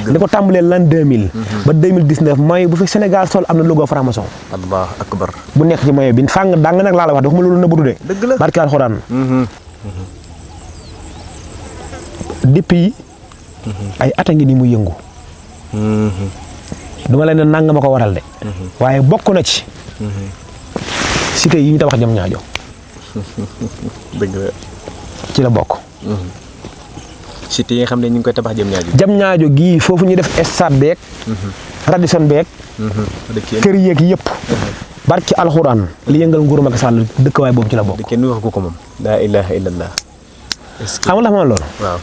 li ko tàmbalee l'an 2000 ba 2019 maillot bu fi Sénégal sol am na logo franc-maçon. Allah akbar. bu nekk ci maillot bi fàng dang nag laa la wax dafa ma loolu nëbbu de. dëgg la barke alxuraan. depuis ay at a ngi ni mu yëngu. duma leen ne nang ma ko waral de. waaye bokk na ci. cité yi ñu tabax jëm ñaajo. dëgg la. ci la bokk. cité yi nga xam ne ñu ngi koy tabax jëm ñaajo. jëm ñaajo gii foofu ñu def stade beeg. Radisson beeg. kër yeeg yëpp. barki alxuraan li yëngal nguuru Macky Sall dëkkawaay boobu ci la bokk. kenn wax ko moom. laa ilaaha illallah. xam nga loolu. waaw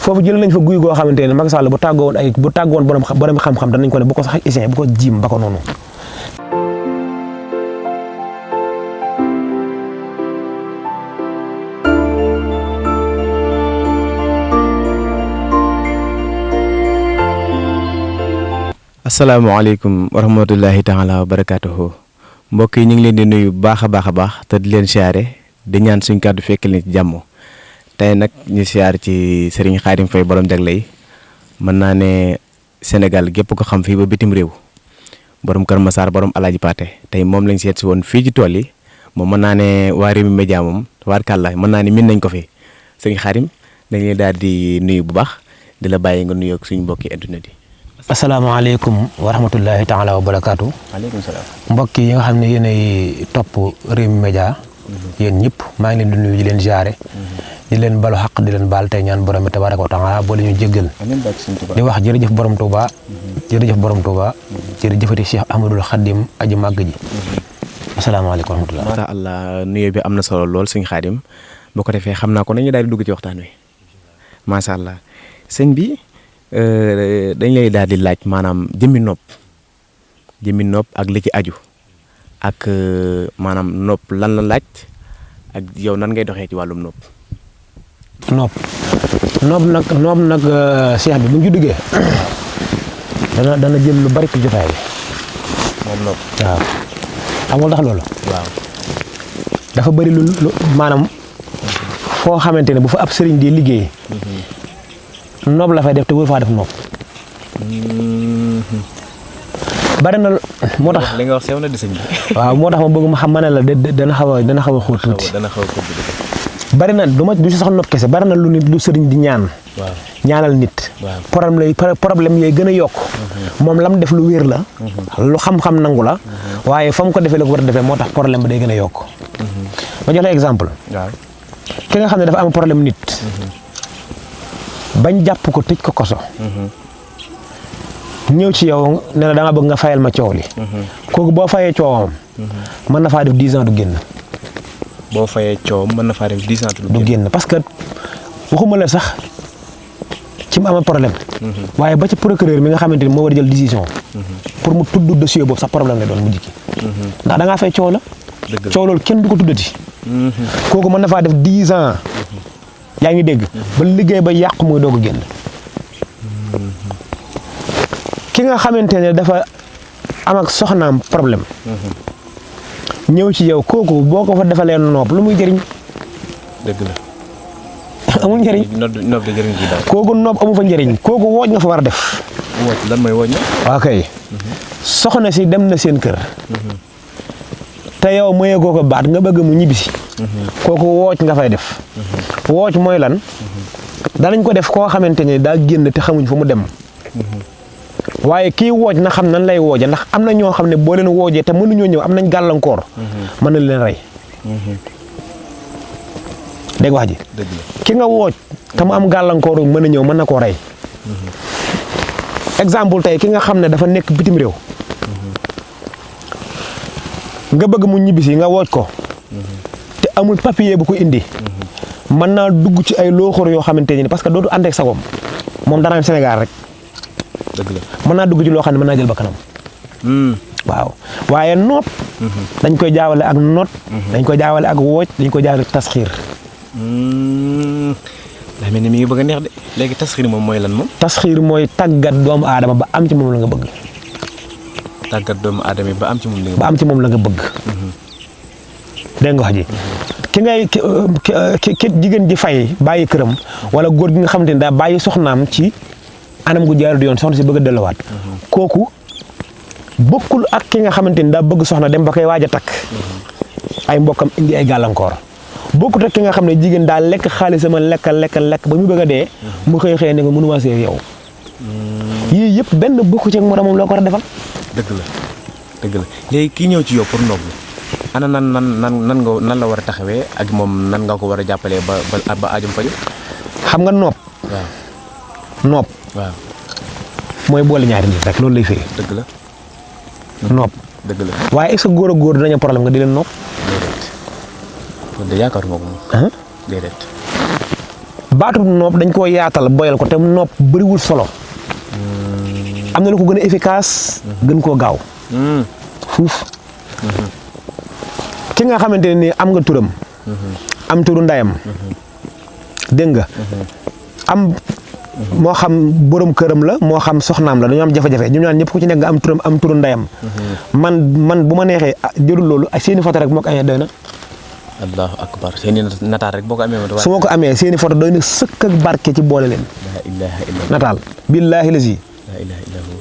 foofu jël nañ fa guy goo xamante ne Macky Sall bu tàggoon borom xam-xam danañ ko ne bu ko sax isin bu ko jiim ba ko noonu. asalaamaaleykum wa rahmatullahi taala wa barakaatuhu mbokk yi ñu ngi leen di nuyu bu baax a baax te di leen siyaare di ñaan suñ kàddu fekk leen ci jàmm tey nag ñu siyaar ci Serigne Khadim Faye borom Jagle mën naa ne Sénégal gépp ko xam fii ba bitim réew borom Kër Massar borom Alaaji Paate tey moom lañ seet si woon fii ci tool yi moom mën naa ne waa Rewmi Média moom tabaarkàlla mën naa ne min nañ ko fi Serigne Khadim dañ leen daal di nuyu bu baax di la bàyyi nga nuyoo ak suñu mbokki internet yi. asalaamaaleykum wa rahmatullahi taala wa barakaatu. waaleykum salaam. mbokk yi nga xam ne yéenay topp Rewmi Média. yéen ñëpp maa ngi leen di nuyu di leen jaare. di leen balu xaq di leen baal tey ñaan borom bi tabaraka wa taala boo ñu jéggal. di wax jërëjëf borom Touba. jërëjëf borom Touba. jërëjëfati Cheikh Ahmadul Khadim aji màgg ji. asalaamaaleykum wa rahmatullah. macha allah nuyoo bi am na solo lool sëñ Khadim boo ko defee xam naa ko nañu daal di dugg ci waxtaan wi macha allah sëñ bi. dañ lay daal di laaj maanaam jëmmi nopp ak li ci aju ak maanaam nopp lan la laaj ak yow nan ngay doxee ci wàllum nopp. nopp nag Cheikh bi bu ñu ci duggee dana jël lu bari ci jotaay bi. moom nopp waaw amul tax loolu. waaw dafa bari lu maanaam foo xamante ne bu fa ab sëriñ di liggéey. noob la fay def te wër faa def noob. bari na moo tax li nga wax sew na di sëñ bi. waaw moo tax ma bëgg ma xam ma ne la dana xaw a xóot tuuti. bari na du si sax noob kese bari na lu sëriñ di ñaan. waaw ñaanal nit. problème yooyu gën a yokk. moom lam def lu wér la. lu xam-xam nangu la. waaye fa mu ko defee la ko war a defee moo tax problème bi day gën a yokk. ma jox la exemple. waaw ki nga xam ne dafa am problème nit. bañ jàpp ko tëj ko koso. ñëw ci yow ne la da nga bëgg nga fayal ma coow li. kooku boo fayee coowam. mën na faa def 10 ans du génn. boo fayee coowam mën na faa def 10 ans du génn parce que waxuma la sax ci mu am problème. waaye ba ci procureur mi nga xamante ni moo war a jël décision. pour mu tudd dossier boobu sax problème lay doon mu jikki. ndax da ngaa fay coow la. coow loolu kenn du ko tuddati. kooku mën na faa def 10 ans. yaa ngi dégg ba liggéey ba yàqu muy doog a génn. ki nga xamante ne dafa am ak soxnaam problème. ñëw ci yow kooku boo ko fa defalee nopp lu muy jëriñ. dëgg la. amul njëriñ. nopp de jëriñ ci daal. kooku nopp amu fa njëriñ kooku wooj nga fa war a def. wooj lan mooy wooj na. waaw kay. soxna si dem na seen kër. te yow mayee goo ko baat nga bëgg mu ñibbisi. kooku wooj nga fay def. wooj mooy lan. danañ ko def koo xamante ne daa génn te xamuñ fu mu dem. waaye kii wooj na xam nan lay wooje ndax am na ñoo xam ne boo leen woojee te mënuñoo ñëw am nañ gàllankoor. mën na leen rey. dégg wax ji. ki nga wooj te mu am gàllankoor mën a ñëw mën na koo rey. exemple tey ki nga xam ne dafa nekk bitim réew. nga bëgg mu ñibbisi nga wooj ko. te amul papier bu ko indi. mën naa dugg ci ay looxoor yoo xamante ne parce que dootu ànd ak sagoom moom dara Sénégal rek. dëgg la mën naa dugg ci loo xam ne mën naa jël ba kanam. waaw waaye noot. dañ koy jaawale ak noot. dañ koy jaawale ak wooj dañ koy jaawale ak tasxiir. daa mel ni mi ngi bëgg a neex de léegi tasxiir moom mooy lan moom. tasxiir mooy tàggat doomu aadama ba am ci moom la nga bëgg. tàggat doomu aadama ba am ci moom la nga bëgg. ba am ci moom la nga bëgg. dégg nga wax ji. ki ngay ki jigéen ji fay bàyyi këram wala góor gi nga xamante ni daa bàyyi soxnaam ci anam gu jaarut yoon soxna si bëgg a delluwaat kooku bokkul ak ki nga xamante ni daa bëgg soxna dem ba koy waaj a takk ay mbokkam indi ay gàllankoor bokkut ak ki nga xam ne jigéen daal lekk xaalisama lekk ba mu bëgg a dee mu xëy ne ko mënu maa see yow yii yëpp benn bokku ci ak moromam loo ko war a defal. dëgg la léegi kii ñëw ci yow pour noob ana nan la war a taxawee ak moom nan nga ko war a jàppalee ba aajum faju xam nga noob. waaw noob. waaw mooy boole ñaari nit rek loolu lay firi. dëgg la. noob. dëgg la waaye est-ce que góor ak góor dinañu problème nga di leen noob. de yaakaaruma ko moom. déedéet. baatu noob dañ koo yaatal boyal ko te noob bëriwul solo. am na lu ko gën a efficace. gën koo gaaw. fuuf. ki nga xamante ne nii am nga turam. am turu ndayam. dégg nga. am moo xam borom këram la moo xam soxnaam la dañoo am jafe-jafe ñu ñaan ñëpp ku ci nekk nga am turam am turu ndayam. man bu ma neexee jëlul loolu ak seeni photo rek moo ko amee doy na. allahu akbar seeni nataal rek boo ko amee. su ma ko amee seeni photo doy na sëkk ak barke ci boole leen. la ilaha illallah nataal billaahi lazi. la ilaha illallah.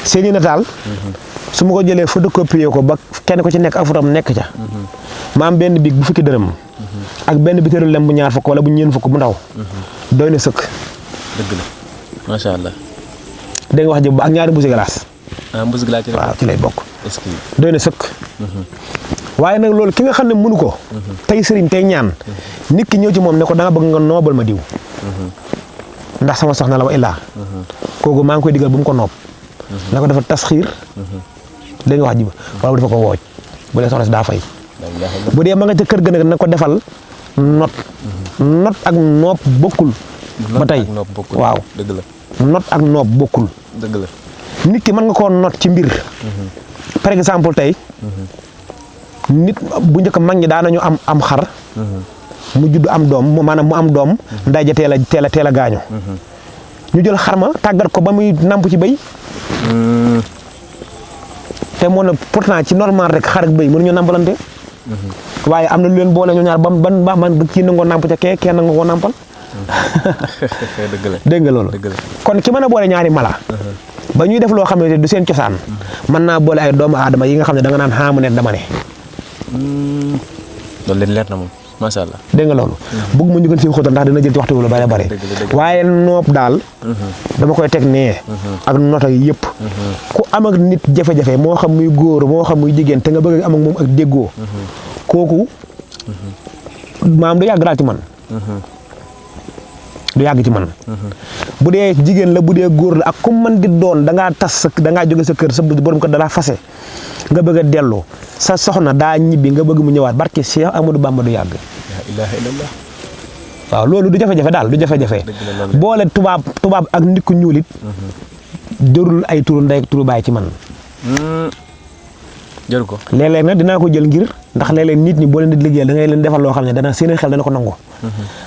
seeni nataal. su ma ko jëlee photocopier ko ba kenn ko ci nekk ak fotom nekk ca. ma am benn biig bu fukki dërëm. ak benn bitéelu lem bu ñaar fukk wala bu ñeen fukk bu ndaw. doy na sëkk. dëgg la macha allah. dégg nga wax ji ak ñaari mbuusi glace. mbuusi glace ci waaw ci lay bokk. est-ce que doy na sëkk. waaye nag loolu ki nga xam ne mënu ko. tey sëriñ tey ñaan. nit ki ñëw ci moom ne ko da nga bëgg nga noobal ma diw. ndax sama soxna la wa illaa. kooku maa ngi koy digal bu mu ko noob. na ko dafa tasxiir. dégg nga wax ji ba wala bu dafa ko wooj bu dee soxna si daa fay. bu dee ma nga ca kër ga nag na ko defal not. not ak noob bokkul. ba tey waaw dëgg la. not ak noob bokkul. dëgg la. nit ki mën nga koo not ci mbir. par exemple tey. nit bu njëkk mag ñi daanañu am xar. mu judd am doom maanaam mu am doom. nday ja teel a gaañu. ñu jël xar ma tàggat ko ba muy namp ci béy. te moo ne pourtant ci normal rek xar ak béy mënuñu nampalante. waaye am na lu leen boole ñu ñaar ban kii nangoo namp ca kee nangoo koo nampal. dëgg la dégg nga loolu. kon ki mën a boole ñaari mala. ba ñuy def loo xam ne du seen cosaan. mën naa boole ay doomu aadama yi nga xam ne da nga naan xaamu ne dama ne. loolu leen leer na moom macha allah. dégg nga loolu. bëgg mu ñu gën si xóotal ndax dina jël ci waxtu wu lu bare bare. waaye noob daal. dama koy teg nee. ak noot ak yëpp. ku am ak nit jafe-jafe moo xam muy góor moo xam muy jigéen te nga bëgg am ak moom ak déggoo. kooku. maam du yàgg daal ci man. du yàgg ci man. bu dee jigéen la bu dee góor la ak ku man di doon da ngaa tas da ngaa jóge sa kër sa borom ko da laa fase nga bëgg a dellu sa soxna daa ñibbi nga bëgg mu ñëwaat barke Cheikh Amadou Bamba du yàgg. la ilaha illallah. waaw loolu du jafe-jafe daal du jafe-jafe. boole tubaab ak nit ku ñuul it. jërul ay turu ndey ak turu baay ci man. jël ko léeg-léeg nag dinaa ko jël ngir ndax léeg-léeg nit ñi boo leen di liggéeyal da ngay leen defal loo xam ne dana seen xel dana ko nangu.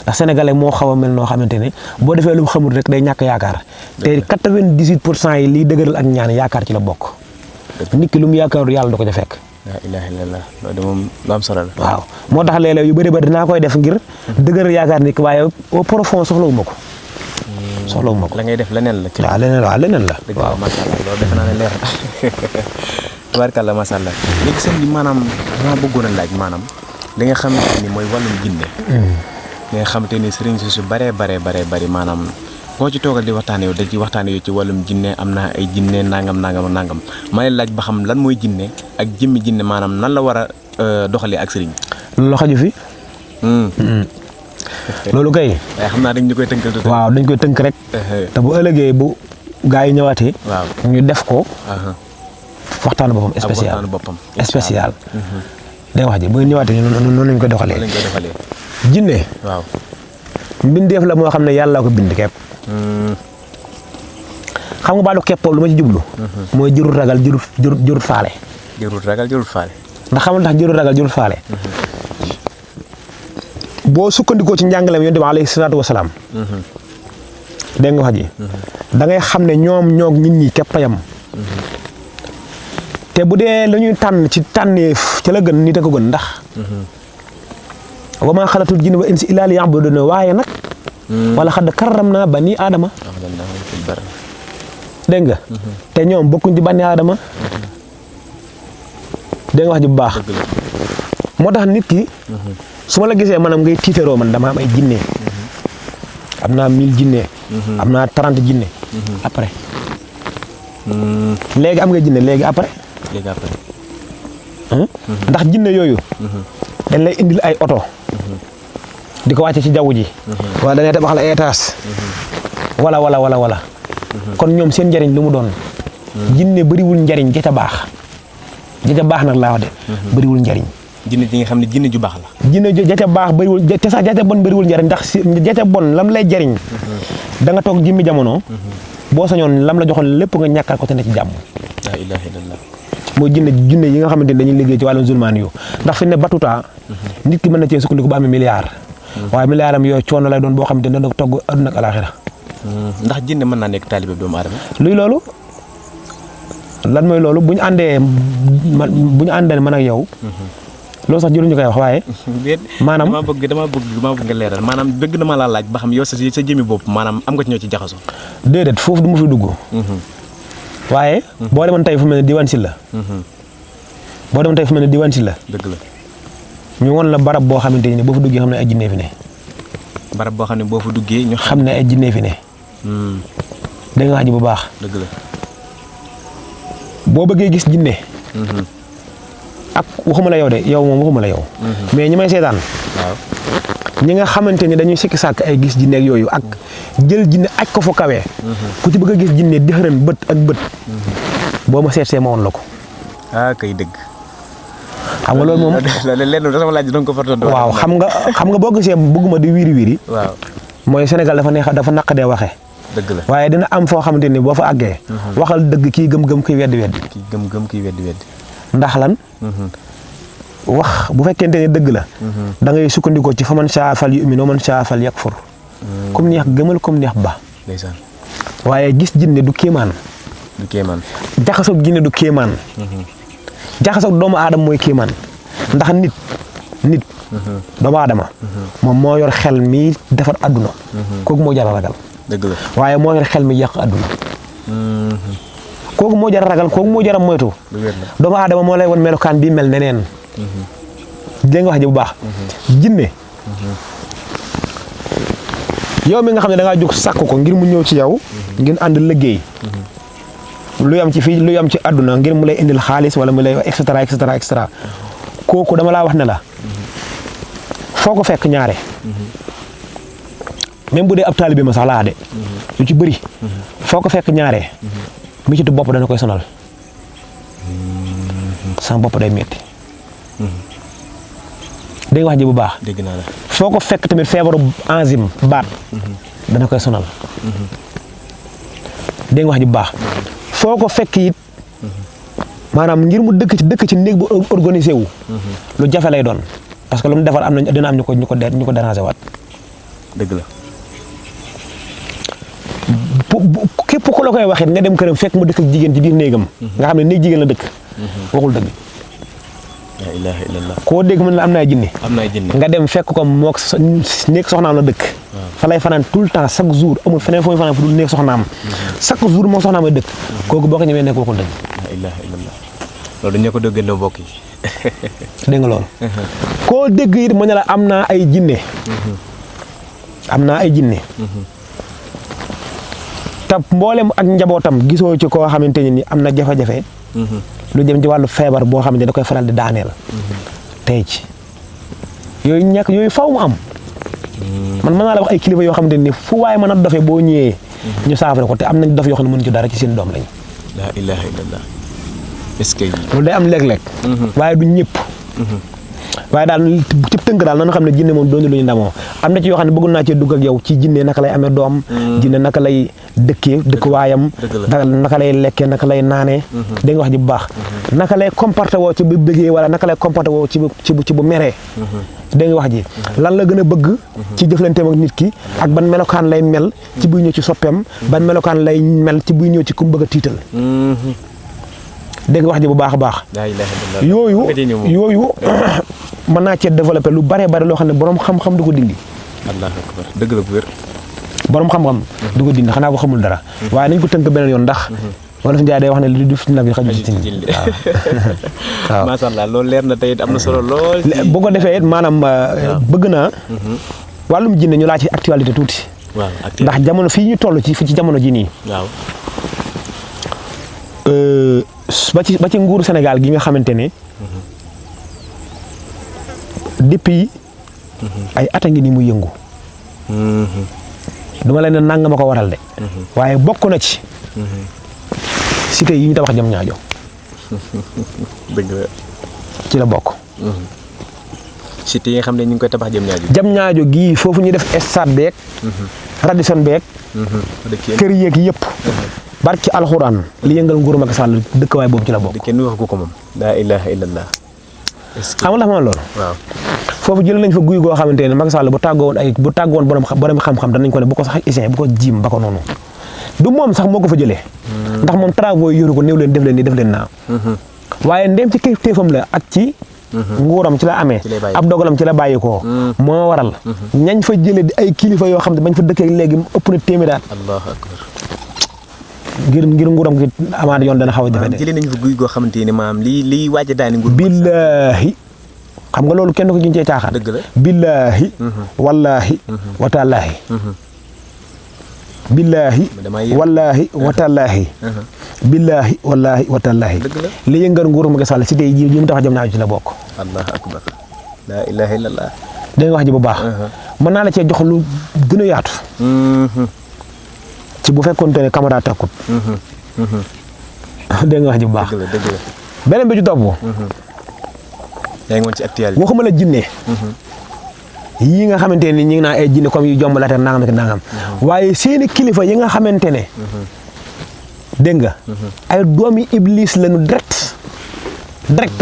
ndax sénégalais moo xaw a mel noo xamante ne boo defee lu mu xamul rek day ñàkk yaakaar. te 98% yi liy dëgëral ak ñaan yaakaar ci la bokk. nit ki lu mu yaakaarul yàlla du ko ca fekk. la ilaha illallah loolu de moom lu am solo la. waaw moo tax léeg-léeg yu bëri dinaa koy def ngir dëgëral yaakaar nit ki waaye au profond soxlawuma ko. soxlawuma ko la ngay def leneen la. ci waaw leneen la. waaw macha allah loolu defe naa ne leer tubaarkàlla macha allah léegi sëñ bi maanaam dama bëggoon a laaj maanaam li nga xamante ni mooy wàllum jinne li nga xamante ni sëriñ si su baree maanaam koo ci toogal di waxtaane yow da ci waxtaane yow ci wàllum jinne am na ay jinne nangam ma lay laaj ba xam lan mooy jinne ak jëmmi jinne maanaam nan la war a doxalee ak sëriñ loolu xaju fi loolu kay waaye xam naa dañ ñu koy tënkal tuuti. waaw dañ koy tënk rek te bu ëllëgee bu gaa yi ñëwaatee waaw ñu def ko waxtaanu boppam spécial day wax ji bu ñëwaatee noonu lañ koy doxalee jinne waaw mbindeef la moo xam ne yàlla ko bind kepp xam nga baalu kepp lu ma ci jublu mooy jërul ragal jërul faale ndax xamul tax jërul ragal jërul faale boo sukkandikoo ci njàngaleem yonent bi alayhi salaatu wasalaam dégg nga wax ji da ngay xam ne ñoom ñoog nit ñi képp a yam te bu dee la ñuy tànn ci tànneef ci la gën nit a ko gën ndax wa maa xalatul jinna wal insa illaa liya'buduun waaye nag wala xadd karram naa bani aadama dégg nga te ñoom bokkuñ ci bani aadama dégg nga wax ji bu baax moo tax nit ki su ma la gisee maanaam ngay tiitaroo man dama am ay jinne am naa 1000 jinne am naa 30 jinne après léegi am nga jinne léegi après ndax jinne yooyu dañ lay indil ay oto di ko wàcce ci jaww ji wala dañuy tabax la étage wala kon ñoom seen njariñ lu mu doon jinne bëriwul njariñ ja ca baax nag laa wax de bëriwul njariñ jinne ji nga xam ne jinne ju baax la jinne ja ca baax bëriwul te sax ja ca bon bëriwul njariñ ndax ja ca bon lam lay jariñ da nga toog jimmi jamono boo sañoon lam la joxoon lépp nga ñàkkal ko te ne ci jàmm la ilaha illallah mooy jinne yi nga xamante ni dañuy liggéey ci wàllum zulmaan yu ndax fi ne batuta nit ki mën na cee sukkandiku ba amee milliard waaye milliard am yooyu coono lay doon boo xamante ne dana togg adduna ak alaxira ndax jinne mën naa nekk taalibe doomu aadama luy loolu lan mooy loolu bu ñu àndee man ak yow loolu sax jëruñu koy wax waaye maanaam dama bëgg nga leeral maanaam bëgg na ma laa laaj ba xam yow sa jëmi bopp maanaam am nga ci ñoo ci jaxasoo déedéet foofu du ma fi dugg waaye boo demoon tey fu mel ne diwaan si la dëgg la ñu won la barab boo xamante ni boo fa duggee xam ne ay jinne fi ne barab boo xam ne boo fa duggee ñu xam ne ay jinne fi ne da nga wax ji bu baax dëgg la boo bëggee gis jinne ak waxuma la yow de yow moom waxuma la yow mais ñi may seetaan waaw ñi nga xamante ni dañuy sikki sàkk ay gis jinne ak yooyu ak jël jinne aj ko fu kawee ku ci bëgg a gis jinne di xërën bët ak bët boo ma seetsee ma woon la ko kay dëgg xam nga loolu moom lenn sama laaj danga ko fa tontu waaw xam nga boo gisee bëgguma di wiiri waaw mooy Sénégal dafa naqadee waxee dëgg la waaye dina am foo xamante ni boo fa àggee waxal dëgg kii gëm-gëm kii weddi ndax lan wax bu fekkente ne dëgg la da ngay sukkandikoo ci fa man saa fal yu'min wa man saa fal yakfur comme neex gëmal comme neex ba ndeysaan waaye gis jinne du kéemaan jaxasoog jinne du kéemaan jaxasoog doomu aadama mooy kéemaan ndax nit doomu aadama moom moo yor xel mi defar adduna kooku moo jar a ragal dëgg la waaye moo yor xel mi yàq adduna kooku moo jar a ragal kooku moo jar a moytu doomu aadama moo lay won melokaan bi mel neneen dégg nga wax ji bu baax jinne yow mi nga xam ne da ngaa jóg sàkk ko ngir mu ñëw ci yow ngir ànd liggéey luy am ci fii luy am ci àdduna ngir mu lay indil xaalis wala mu lay et cetera kooku dama laa wax ne la foo ko fekk ñaare même bu dee ab taalibe ma sax laa de lu ci bëri foo ko fekk ñaare mititu bopp dana koy sonal sama bopp day metti dégg nga wax ji bu baax dégg naa la foo ko fekk tamit feebaru enzyme baat dana koy sonal dégg nga wax ji bu baax foo ko fekk it maanaam ngir mu dëkk ci néeg bu organisé wu lu jafe lay doon parce que lu mu defar am na dina am ñu ko déranger waat dëgg la képp ku la koy waxit nga dem këram fekk mu dëkk ak jigéen ci biir néegam nga xam ne néeg jigéen la dëkk waxul dëgg la ilaha illallah koo dégg mën la am naa jinne nga dem fekk ko mook néeg soxnaam la dëkk fa lay fanaan tout le temps chaque jour amul feneen fooy fanaan fu dul néeg soxnaam chaque jour moom soxnaam ay dëkk kooku boo ko ñëwee nekk waxul dëgg la ilaha illallah loolu dañoo ko déggandoo mbokk yi dégg nga loolu koo dégg it mu ne la am naa ay jinne te mboolem ak njabootam gisoo ci koo xamante ni am na jafe-jafe lu jëm ci wàllu feebar boo xamante da koy faral di daaneel tey ci yooyu faw mu am man mën naa la wax ay kilifa yoo xamante ni fu waaye mën a dofee boo ñëwee ñu saafara ko te am nañ dof yoo xam ne mënuñ ci dara ci seen doom lañ la ilaha illallah est-ce que loolu day am léeg-léeg waaye du ñëpp waaye daal ci tënk daal nañu xam ne jinne moom doon lu ñu ndamoo am na ci yoo xam ne bëgg naa cee dugg ak yow ci jinne naka lay amee doom jinne naka lay dëkkuwaayam naka lay lekkee naka lay naanee dégg nga wax ji bu baax naka lay comporté woo ci bu bëggee wala naka lay comporté woo ci bu meree dégg nga wax ji lan la gën a bëgg ci jëflanteem ak nit ki ak ban melokaan lay mel ci buy ñëw ci soppeem ban melokaan lay mel ci buy ñëw ci ku mu bëgg a tiital dégg nga wax ji bu baax a baax yooyu mën naa cee développé lu bare loo xam ne borom xam-xam du ko dindi allahu akbar dëgg la bu wér borom xam-xam du ko dindi xanaa ko xamul dara waaye nañ ko tënk beneen yoon ndax wala fi Njaay day wax ne li def ci nag yi xajul ci cin waaw macha allah loolu leer na tey am na solo lool. bu ko defee it maanaam bëgg naa wàllum jinne ñu laaj ci actualité tuuti waaw ndax jamono fii ñu toll ci jamono ji nii waaw. ba ci nguuru Sénégal gi nga xamante ne depuis ay at a ngi ni mu yëngu duma leen ne nanga ma ko waral de waaye bokk na ci cité yi ñu tabax jam ñaajo dëgg la ci la bokk cité yi nga xam ne ñu ngi koy tabax jam ñaajo gii foofu ñu def stade beeg Radisson beeg kër yeeg yëpp barki alxuraan li yëngal nguuru Macky Sall dëkkawaay boobu ci la bokk kenn wax ko moom laa ilaha illallah xam nga loolu waaw foofu jël nañ fa guy goo xamante ne Macky Sall bu tàggoon borom xam-xam danañ ko ne bu ko sax isin bu ko jiim ba ko noonu du moom sax moo ko fa jëlee ndax moom travaux yi yoru ko néew leen def leen nii def leen naa waaye ndem ci téefam la ak ci nguuram ci la amee ab dogalam ci la bàyyi koo moo waral ñañ fa jëlee di ay kilifa yoo xam ne bañ fa dëkkee léegi ëpp na téeméeraat allahu akbar ngir nguuram gi amaat yoon dana xaw a jafe de jëlee nañ fa guy goo xamante ni maam lii waaj a daani nguur billaahi xam nga loolu kenn ko ñu cee caaxaan dëgg la billaahi wallaahi wataalaahi billaahi wallaahi wataalaahi billaahi wallaahi wataalaahi li yëngal nguuru Macky Sall si tey jii ñu tax jam naa ci la bokk allahu akbar laa ilaaha illallah da nga wax ji bu baax mën naa la cee jox lu gën a yaatu ci bu fekkoonte ne caméra takkut dégg nga wax ji bu baax beneen bi ci topp yaa ngi woon ci actualité waxuma la jinne yii nga xamante ne ñi ngi naan ay jinne comme yu jombalate nangam ak nangam waaye seeni kilifa yi nga xamante ne dégg nga ay doomi iblis lañu direct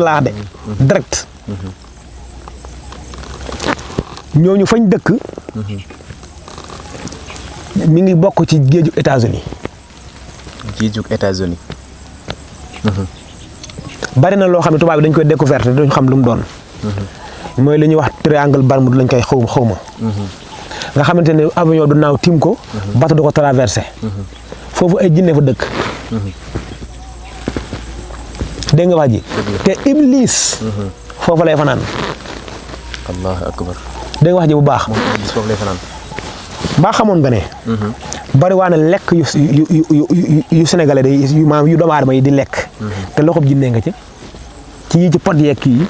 laa de direct ñooñu fañ dëkk mi ngi bokk ci géejug États-Unis bari na loo xam ne tubaab bi dañ koy découverte duñ xam lu mu doon mooy li ñuy wax triangle Bermude lañ koy xaw ma nga xamante ne avion du naaw tiim ko bateau du ko traversé foofu ay jinne fa dëkk dégg nga wax ji te iblis foofu lay fanaan allahu akbar dégg nga wax ji bu baax foofu lay fanaan baa xamoon nga ne bari waa ne lekk yu sénégalais day yu maam yu doomu aadama yi di lekk te loxob jinne nga ci yi ci pot yeeg kii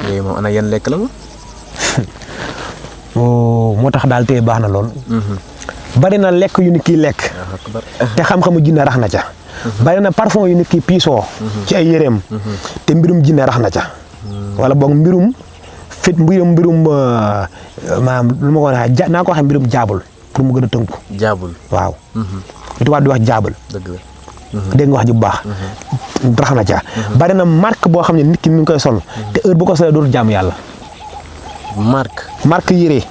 yooyu moom ana yan lekk la moom moo tax daal tey baax na lool bari na lekk yu nit kii lekk te xam-xamu jinne rax na ca bari na parfum yu nit kii piisoo ci ay yéreem te mbirum jinne rax na ca wala boog mbirum maanaam lu ma ko waxee naa ko waxee mbirum jaabul pour mu gën a tënku jaabul waaw li tubaab di wax jaabul dëgg la dégg nga wax ji bu baax rax na ca bari na marque boo xam ne nit ki mi ngi koy sol te heure bu ko solee dootu jaamu yàlla marque yére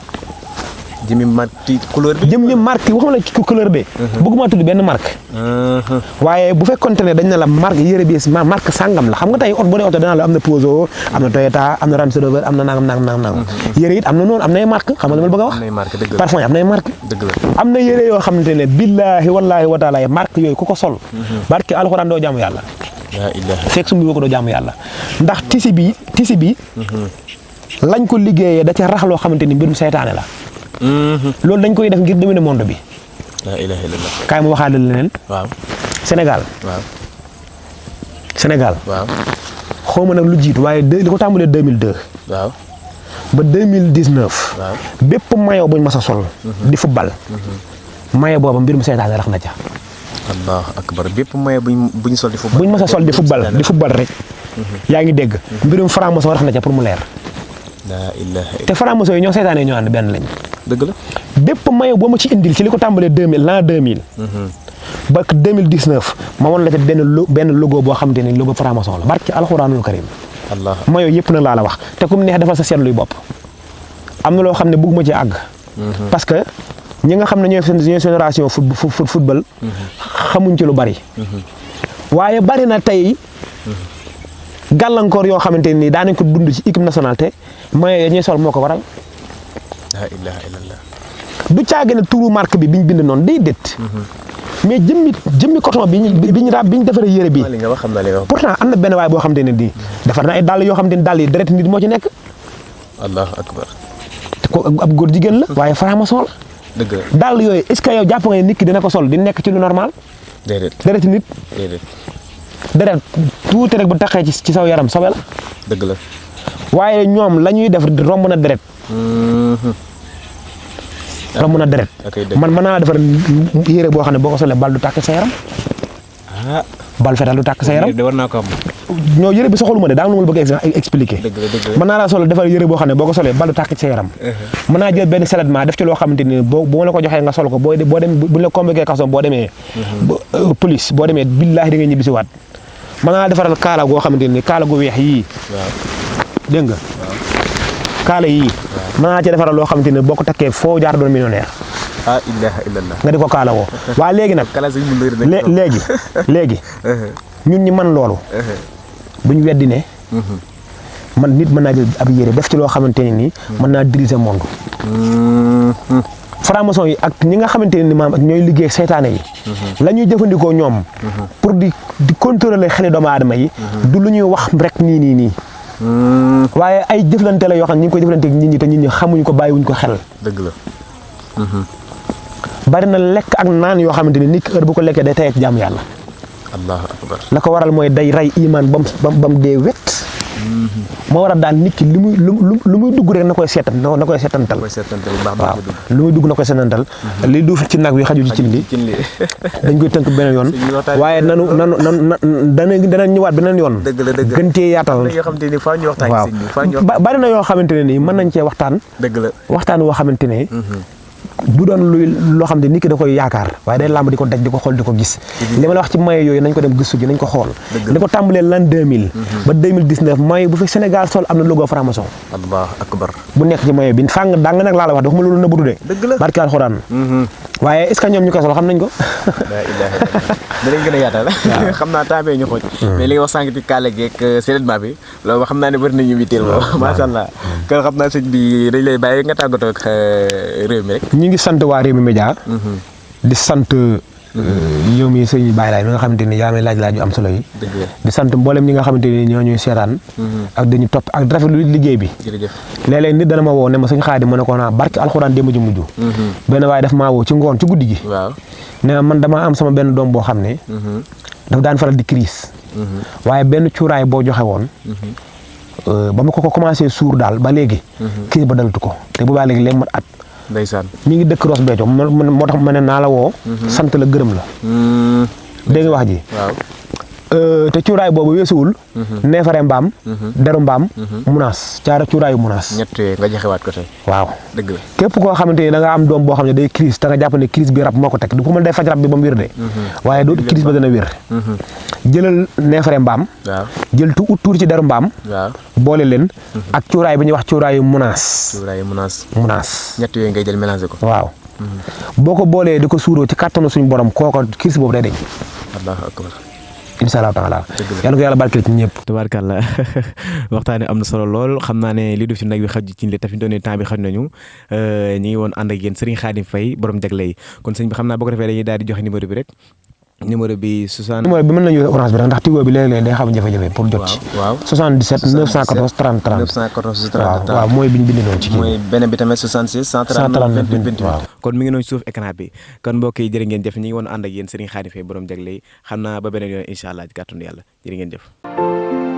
jëmmi marque couleur bi jëmmi marque waxuma la ci couleur bi bëgguma tudd benn marque waaye bu fekkonte ne dañ ne la marque yére bi marque sàngam la xam nga tey oto boo dee oto dana la am na Peugeot am na Toyota am na Range Rover am na nangam yére it am na noonu am nay marque xam nga dama la bëgg a wax parfum yi am nay marque am na yére yoo xamante ne billaahi wallaahi wa taala marque yooyu ku ko sol barke alxuraan doo jaamu yàlla fekk su mu ko doo jaamu yàlla ndax tisi bi lañ ko liggéeyee da ca rax loo xamante ni mbirum seytaane la loolu dañ koy def ngir dominer monde bi. la ilaha illallah. kaay mu waxaale leneen. waaw. Sénégal. waaw. Sénégal. waaw. xaw ma nag lu jiitu waaye li ko tàmbalee 2002. waaw. ba 2019. waaw. bépp maillot buñ mas a sol. di football. maillot booba mbirum seytaane rax na ca. allahu akbar bépp maillot buñ sol di football. buñ mas a sol di football rek. yaa ngi dégg mbirum franc-maçon rax na ca pour mu leer. la ilaha te franc-maçon yi ñoo seytaane ñoo ànd benn lañ. dëgg la. bépp maillot boo ma ci indil ci li ko tàmbalee 2000. ba 2019 ma woon la ca benn logo boo xamante ni logo franc-maçon la barki alxuraanul karim. allah maillot yëpp nag laa la wax te ku mu neex defal sa seetluy bopp. am na loo xam ne bëgguma ci àgg. parce que ñi nga xam ne ñooy génération football. xamuñ ci lu bari. waaye bari na tey. gàllankoor yoo xamante ni daanañ ko dund ci équipe nationale te maillot ñuy sol moo ko waral. la ilaha illallah. du caage ne turu marque bi biñ bind noonu déedéet. mais jëmmi coton bi ñu defaree yére bi. pourtant am na benn waay boo xam te ne nii defar na ay dàll yoo xam te ne dàll yi deret nit moo ci nekk. allahu akbar. te ko ab góor jigéen la. waaye franc-maçon la. dëgg la dàll yooyu est-ce que yow jàpp nga ne nit ki dina ko sol di nekk ci lu normal. déedéet deret nit. déedéet. deret tuuti rek bu taxee ci saw yaram sobe la. dëgg la. waaye ñoom la ñuy def romb na deret. romb na deret. man mën naa defar yére boo xam ne boo ko solee bal du tàkk sa yaram. bal fetal du tàkk sa yaram. war naa ko am. ñoo yére bi soxalu ma de daa am lu ma bëgg a expliquer. mën naa la sol defar yére boo xam ne boo ko solee bal du tàkk sa yaram. mën naa jël benn seulement def ci loo xamante ni bu ma la ko joxee nga sol ko boo dem buñ la convoqué kaso boo demee. police boo demee billaahi da ngay ñibbisiwaat. mën naa la defaral kaala goo xamante ni kaala gu weex yii. dégg nga. kaala yii. mën naa ci defaral loo xamante ni boo ko takkee foo jaar doon millionnaire. ilaha illallah. nga di ko kaala woo. waaye léegi nag. léegi. ñun ñi man loolu. buñ weddi ne. man nit mën naa jël ab yére def ci loo xamante ne nii. mën naa diriger monde. franc-maçon yi ak ñi nga xamante ne ni maam ak ñooy liggéey seytaane yi. la ñuy jëfandikoo ñoom. pour di contrôler xeli doomu aadama yi. du lu ñuy wax rek nii. waaye ay jëflante la yoo xam ne ñu ngi koy jëflante ak nit ñi te nit ñi xamuñ ko bàyyiwuñ ko xel. dëgg la. bari na lekk ak naan yoo xamante ni nit ki heure bu ko lekkee day tey ak jaamu yàlla. allahu akbar. la ko waral mooy day rey iman bam dee wet. moo waral daal nit ki lu muy dugg rek na koy seetantal. waaw lu muy dugg na koy seetantal. li duuf ci nag wi xaju ci cin li dañ koy tënk beneen yoon. waaye nanu dana ñëwaat beneen yoon. gën cee yaatal. waaw bari na yoo xamante ne nii mën nañ cee waxtaan. waxtaan woo xamante ne. du doon loo xam ne nit ki da koy yaakaar waaye day làmb di ko daj di ko xool di ko gis. li ma la wax ci maye yooyu nañ ko dem gëstu ji nañ ko xool. li ko tàmbalee l'an 2000. ba 2019 maye bu fi Sénégal sol am na logo franc-maçon. allahu akbar. bu nekk ci maye bi fàng dàng nag laa la wax dafa ma loolu nëbbatu de. dëgg la barke alxuraan. waaye est ce que ñoom ñu koy sol xam nañ ko. danañ gën a yaatal. xam naa temps bee ñu xooj. mais li nga wax sànq ci kaale geeg sédiment bi loolu xam naa ne bëri nañu witteel moom macha allah. kon xam naa sëñ bi dañ lay bàyyi nga tàggatoo ak réew mi rek. ñi ngi sant waa Rewmi Média. di sant yow mi sëñ Baye Laye mi nga xamante ni yaa may laaj yu am solo yi. di sant mboolem ñi nga xamante ni ñoo ñuy seetaan. ak dañu topp ak rafetlu liggéey bi. léeg-léeg nit dana ma woo ne ma sëñ Xaadim ma ne ko naa barke alxuraan démb ji mujj. benn waaye daf maa woo ci ngoon ci guddi gi. waaw ne man damaa am sama benn doom boo xam ne. daf daan faral di crise. waaye benn cuuraay boo joxe woon. ba ma ko commencé suur daal ba léegi. crise ba dalatu ko te bu baax léegi mat at. ndeysaan mi ngi dëkk Ross Béthio moo tax ma ne naa la woo. sant la gërëm la. dégg nga wax ji. waaw. te cuuraay boobu weesuwul. neefare mbaam. deru mbaam. munaas caara cuuraayu munaas. ñett yooyu nga joxewaat ko tey. waaw dëgg la. képp koo xamante ni da nga am doom boo xam ne day crise te nga jàpp ne crise bi rab moo ko teg du ko mën day faj rab bi ba mu wér de. waaye dootu crise ba dana wér. jëlal neefare mbaam. waaw jël tuur ci deru mbaam. waaw boole leen. ak cuuraay bi ñuy wax cuuraayu munaas. cuuraayu munaas. ñett yooyu ngay jël mélangé ko. waaw. boo ko boolee di ko suuroo ci kàttanu suñu borom kooko crise boobu day deñ. allahu akbar. incha allah taala yàlla ko yàlla barkeel ci ñëpp. tubaarkàlla waxtaane am na solo lool xam naa ne li du fi nag bi xaju ci li tafi doon temps bi xaj nañu ñi ngi woon ànd ak yéen Serigne Khadim Faye borom jagle yi kon sëñ bi xam naa boo ko defee dañuy daal di joxe numéro bi rek numéro bi 60. numéro bi mën nañu orange bi rek ndax tigo bi léeg-léeg day xam jafe-jafe pour jot ci. waaw 77 914 30 30. 914 30 30 waaw mooy bi ñu bind noonu ci kii. mooy benn bi tamit 66 139 28 28. waaw kon mi ngi noonu suuf écran bi kon mbokk yi jërë ngeen jëf ñi ngi woon ànd ak yéen Serigne Khadim Faye borom jagle yi xam naa ba beneen yoon incha allah ci kàttanu yàlla jërë ngeen jëf.